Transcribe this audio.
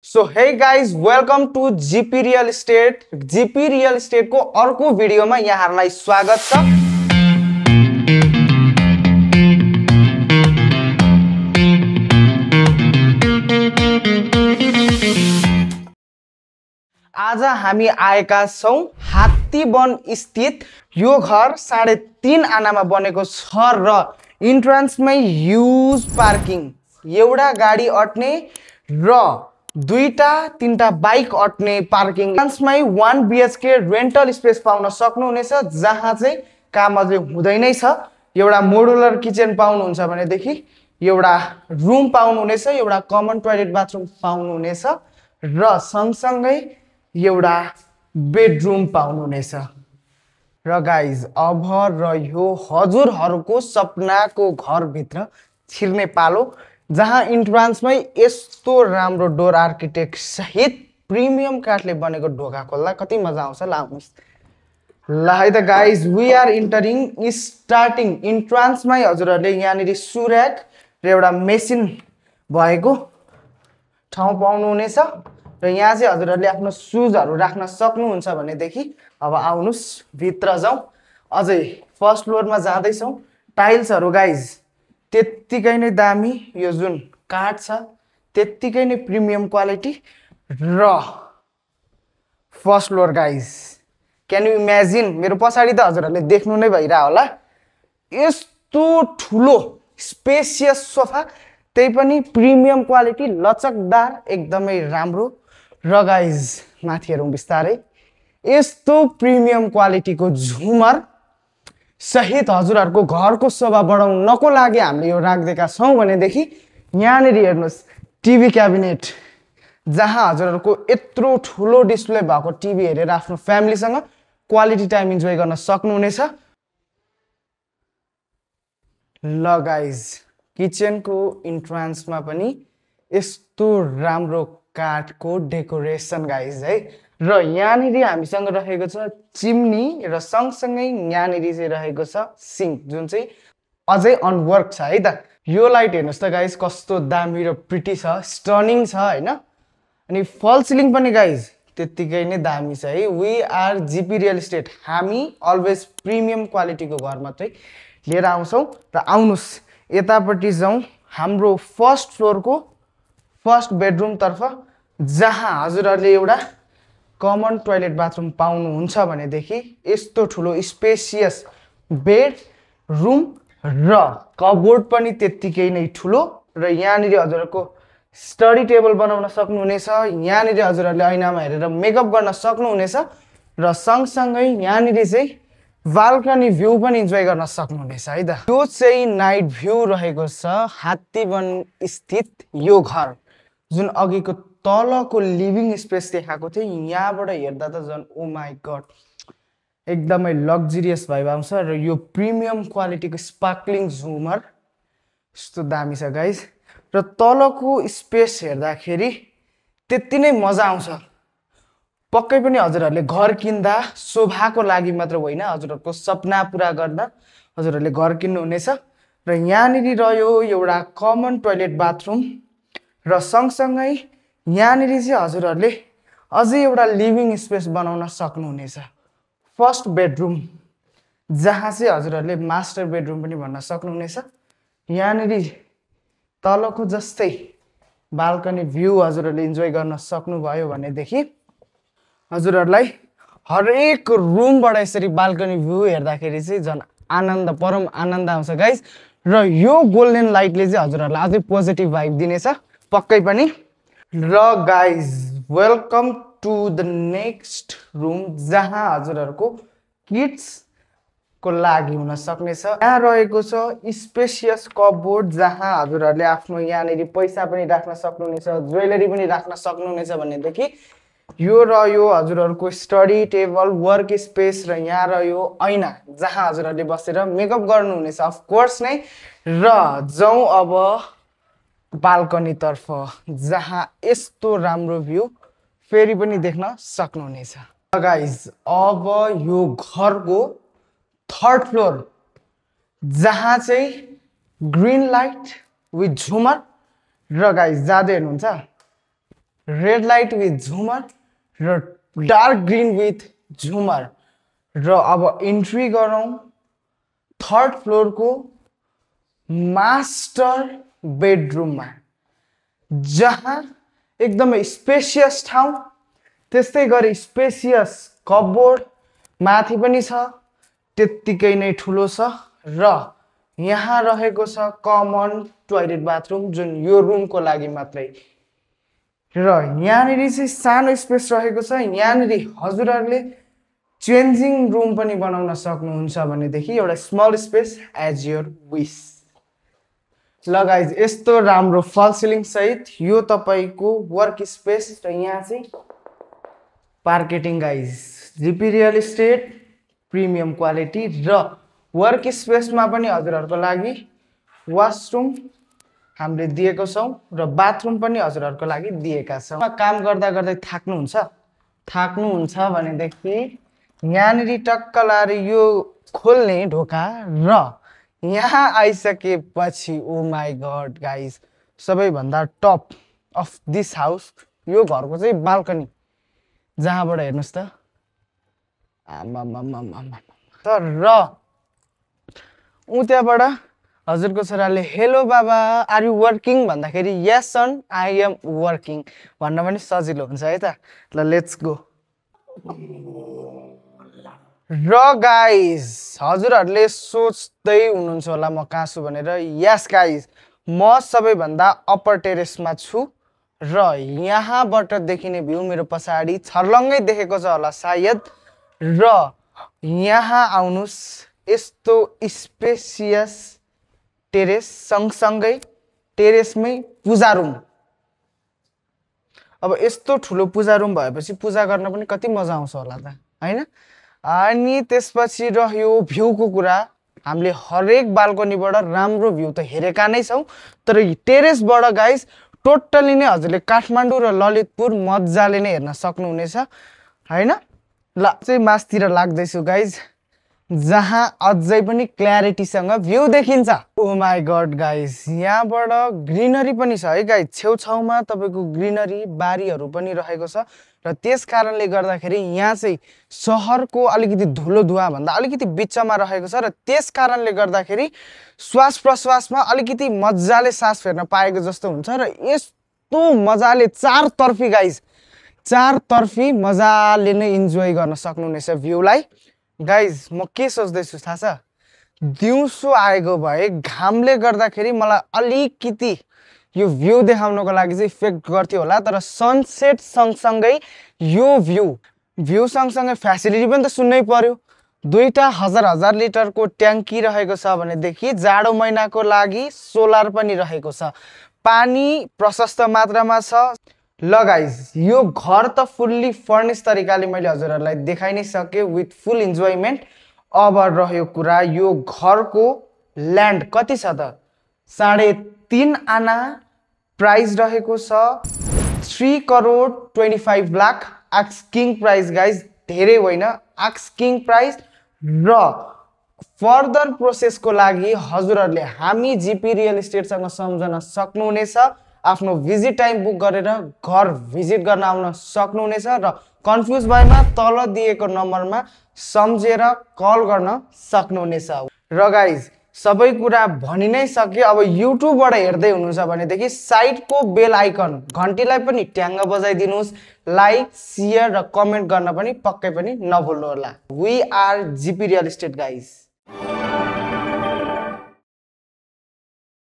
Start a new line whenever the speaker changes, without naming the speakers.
So hey guys welcome to GP real estate. GP real estate को अर्को भिडियोमा यहाँहरुलाई स्वागत छ। आज हामी आएका छौं हात्तीवन स्थित यो घर 3.5 आनामा बनेको छ र इन्ट्रान्समै ह्युज पार्किङ, एउटा गाडी अट्ने र दुईटा तीनटा बाइक अट्ने पार्किङ, इन्ट्रान्समै 1 BHK रेन्टल स्पेस पाउन सक्नुहुनेछ, जहाँ चाहिँ काम अझै हुँदै नै छ। एउटा मोडुलर किचन पाउनुहुन्छ भनेदेखि एउटा रुम पाउनुहुनेछ, एउटा कमन टोयलेट बाथरुम पाउनुहुनेछ र सँगसँगै एउटा बेडरुम पाउनुहुनेछ। र गाइज अब रह्यो हजुरहरूको सपनाको घरभित्र छिर्ने पालो, जहाँ इन्ट्रान्समै यस्तो राम्रो डोर आर्किटेक्ट सहित प्रिमियम काठले बनेको ढोका खोल्दा कति मजा आउँछ। लाउनुहोस् ल है त guys, we are entering starting इन्ट्रान्समै हजुरहरूले यहाँनिर सुर्याक र एउटा मेसिन भएको ठाउँ पाउनुहुनेछ र यहाँ चाहिँ हजुरहरूले आफ्नो सुजहरू राख्न सक्नुहुन्छ भनेदेखि अब आउनुहोस् भित्र जाउँ। अझै फर्स्ट फ्लोरमा जाँदैछौँ। टाइल्सहरू गाइज त्यत्तिकै नै दामी, यो जुन काठ छ त्यत्तिकै नै प्रिमियम क्वालिटी र first floor guys can you imagine, मेरो पछाडि त हजुरहरूले देख्नु नै भइरह होला, यस्तो ठुलो स्पेसियस सोफा, त्यही पनि प्रिमियम क्वालिटी, लचकदार, एकदमै राम्रो। र गाइज माथि हेरौँ बिस्तारै, यस्तो प्रिमियम क्वालिटीको झुमर सहित हजुरहरूको घरको शोभा बढाउनको लागि हामीले यो राख्दिएका छौँ भनेदेखि यहाँनिर हेर्नुहोस् टिभी क्याबिनेट, जहाँ हजुरहरूको यत्रो ठुलो डिस्प्ले भएको टिभी हेरेर आफ्नो फ्यामिलीसँग क्वालिटी टाइम इन्जोय गर्न सक्नुहुनेछ। ल गाइज किचनको इन्ट्रान्समा पनि यस्तो राम्रो काठको डेकोरेसन गाइज है। र यहाँनिर हामीसँग रहेको छ चिम्नी र सँगसँगै यहाँनिर चाहिँ रहेको छ सिङ्क, जुन चाहिँ अझै अनवर्क छ है त। यो लाइट हेर्नुहोस् त गाइज कस्तो दामी र प्रिटी छ, स्टनिङ छ होइन। अनि फल सिलिङ पनि गाइज त्यत्तिकै नै दामी छ है। We are GP real estate, हामी अलवेज प्रिमियम क्वालिटीको घर मात्रै लिएर आउँछौँ। र आउनुहोस् यतापट्टि जाउँ हाम्रो फर्स्ट फ्लोरको फर्स्ट बेडरुमतर्फ, जहाँ हजुरहरूले एउटा कमन टोयलेट बाथरुम पाउनुहुन्छ भनेदेखि यस्तो ठुलो स्पेसियस बेड रुम र कबोर्ड पनि त्यत्तिकै नै ठुलो। र यहाँनिर हजुरहरूको स्टडी टेबल बनाउन सक्नुहुनेछ, यहाँनिर हजुरहरूले ऐनामा हेरेर मेकअप गर्न सक्नुहुनेछ र सँगसँगै यहाँनिर चाहिँ बाल्कनी भ्यू पनि इन्जोय गर्न सक्नुहुनेछ है त। यो चाहिँ नाइट भ्यू रहेको छ हात्तीवन स्थित यो घर, जुन अघिको तलको लिभिङ स्पेस देखाएको थियो, यहाँबाट हेर्दा त झन् ओ माई गड एकदमै लग्जरियस भाइब आउँछ। र यो प्रिमियम क्वालिटीको स्पार्कलिङ झुमर यस्तो दामी छ गाइज। र तलको स्पेस हेर्दाखेरि त्यति नै मजा आउँछ। पक्कै पनि हजुरहरूले घर किन्दा शोभाको लागि मात्र होइन, हजुरहरूको सपना पुरा गर्दा हजुरहरूले घर किन्नुहुनेछ। र यहाँनिर रह्यो एउटा कमन टोयलेट बाथरुम र सँगसँगै यहाँनिर चाहिँ हजुरहरूले अझै एउटा लिभिङ स्पेस बनाउन सक्नुहुनेछ। फर्स्ट बेडरुम, जहाँ चाहिँ हजुरहरूले मास्टर बेडरुम पनि भन्न सक्नुहुनेछ। यहाँनिर तलको जस्तै बाल्कनी भ्यू हजुरहरूले इन्जोय गर्न सक्नुभयो भनेदेखि हजुरहरूलाई हरेक रुमबाट यसरी बाल्कनी भ्यू हेर्दाखेरि चाहिँ झन् आनन्द, परम आनन्द आउँछ गाइज। र यो गोल्डन लाइटले चाहिँ हजुरहरूलाई अझै पोजिटिभ भाइब दिनेछ पक्कै पनि। र guys welcome to the next room, जहाँ हजुरहरूको किड्सको लागि हुन सक्नेछ। यहाँ रहेको छ स्पेसियस कपबोर्ड, जहाँ हजुरहरूले आफ्नो यहाँनिर पैसा पनि राख्न सक्नुहुनेछ, ज्वेलरी पनि राख्न सक्नुहुनेछ भनेदेखि यो रह्यो हजुरहरूको स्टडी टेबल, वर्क स्पेस। र यहाँ रह्यो ऐना, जहाँ हजुरहरूले बसेर मेकअप गर्नुहुनेछ अफकोर्स नै। र जाउँ अब बाल्कनी तर्फ, जहाँ यस्तो राम्रो भ्यू फेरि पनि देख्न सक्नुहुनेछ। गाइज अब यो घरको थर्ड फ्लोर, जहाँ चाहिँ ग्रिन लाइट विथ झुमर र गाइज जाँदै हेर्नुहुन्छ रेड लाइट विथ झुमर र डार्क ग्रीन विथ झुमर। र अब इन्ट्री गरौँ थर्ड फ्लोरको मास्टर बेडरुममा, जहाँ एकदमै स्पेसियस ठाउँ, त्यस्तै गरी स्पेसियस कपबोर्ड माथि पनि छ, त्यत्तिकै नै ठुलो छ। र यहाँ रहेको छ कमन टोयलेट बाथरुम, जुन यो रुमको लागि मात्रै। र यहाँनिर चाहिँ सानो स्पेस रहेको छ। यहाँनिर हजुरहरूले चेन्जिङ रुम पनि बनाउन सक्नुहुन्छ भनेदेखि एउटा स्मल स्पेस एज योर विस। ल गाइज, यस्तो राम्रो फल सिलिङ सहित यो तपाईको वर्क स्पेस। र यहाँ चाहिँ पार्केटिङ guys, GP real estate premium quality. र वर्क स्पेसमा पनि हजुरहरूको लागि वाशरुम हामीले दिएको छौँ र बाथरुम पनि हजुरहरूको लागि दिएका छौँ। काम गर्दा गर्दै थाक्नुहुन्छ भनेदेखि यहाँनिर टक्क लाएर यो खोल्ने ढोका, र यहाँ आइसकेपछि ओ माई गड गाइज, सबैभन्दा टप अफ दिस हाउस यो घरको चाहिँ बाल्कनी, जहाँबाट हेर्नुहोस् त र त्यहाँबाट हजुरको छोराले हेलो बाबा आर यु वर्किङ भन्दाखेरि यस सन आई एम वर्किङ भन्न पनि सजिलो हुन्छ है त। ल लेट्स गो। र गाइज, हजुरहरूले सोच्दै हुनुहुन्छ होला म कहाँ छु भनेर। यस गाइज, म सबैभन्दा अप्पर टेरेसमा छु र यहाँबाट देखिने भ्यू मेरो पछाडि छर्लङ्गै देखेको छ होला सायद। र यहाँ आउनुहोस्, यस्तो स्पेसियस टेरेस सँगसँगै टेरेसमै पूजा रुम। अब यस्तो ठुलो पूजा रुम भएपछि पूजा गर्न पनि कति मजा आउँछ होला त, हैन? अनि त्यसपछि रह्यो भ्यूको कुरा। हामीले हरेक बाल्कनीबाट राम्रो भ्यू त हेरेका नै छौँ, तर टेरेसबाट गाइज टोटली नै हजुरले काठमाडौँ र ललितपुर मजाले नै हेर्न सक्नुहुनेछ, हैन? ल चाहिँ मासतिर लाग्दैछु गाइज, जहाँ अझै पनि क्ल्यारिटीसँग भ्यू देखिन्छ। ओ माई गड गाइज, यहाँबाट ग्रिनरी पनि छ है गाइज। छेउछाउमा तपाईँको ग्रिनरी बारीहरू पनि रहेको छ र त्यस कारणले गर्दाखेरि यहाँ चाहिँ सहरको अलिकति धुलो धुवा भन्दा अलिकति बिचमा रहेको छ र त्यस कारणले गर्दाखेरि श्वास प्रश्वासमा अलिकति मजाले सास फेर्न पाएको जस्तो हुन्छ। र यस्तो मजाले चारतर्फी गाइज, चारतर्फी मजाले नै इन्जोय गर्न सक्नुहुनेछ भ्यूलाई। गाइज, म के सोच्दैछु थाहा छ? दिउँसो आएको भए घामले गर्दाखेरि मलाई अलिकति यो भ्यू देखाउनको लागि चाहिँ इफेक्ट गर्थ्यो होला, तर सनसेट सँगसँगै यो भ्यू सँगसँगै फ्यासिलिटी पनि त सुन्नै पर्यो। 2,000 लिटरको ट्याङ्की रहेको छ भनेदेखि जाडो महिनाको लागि सोलर पनि रहेको छ, पानी प्रशस्त मात्रामा छ। ल गाइज, यो घर त फुल्ली फर्निश तरिकाले मैले हजुरहरूलाई देखाइ नै सकेँ विथ फुल इन्जोयमेन्ट। अब रह्यो कुरा यो घरको ल्यान्ड कति छ त? 3.5 आना प्राइस रहेको छ, 3,25,00,000 आस्किङ प्राइस गाइज, धेरै होइन आस्किङ प्राइस। र फर्दर प्रोसेसको लागि हजुरहरूले हामी जिपी रियल इस्टेटसँग सम्झन सक्नुहुनेछ। आफ्नो भिजिट टाइम बुक गरेर घर भिजिट गर्न आउन सक्नुहुनेछ र कन्फ्युज भएमा तल दिएको नम्बरमा सम्झेर कल गर्न सक्नुहुनेछ। र गाइज, सबै कुरा भनि नै सके। अब युट्युबबाट हेर्दै हुनुहुन्छ भनेदेखि साइडको बेल आइकन घन्टीलाई पनि ट्याङ्ग बजाइदिनुहोस्, लाइक शेयर र कमेन्ट गर्न पनि पक्कै पनि नभुल्नु होला। We are GP real estate guys.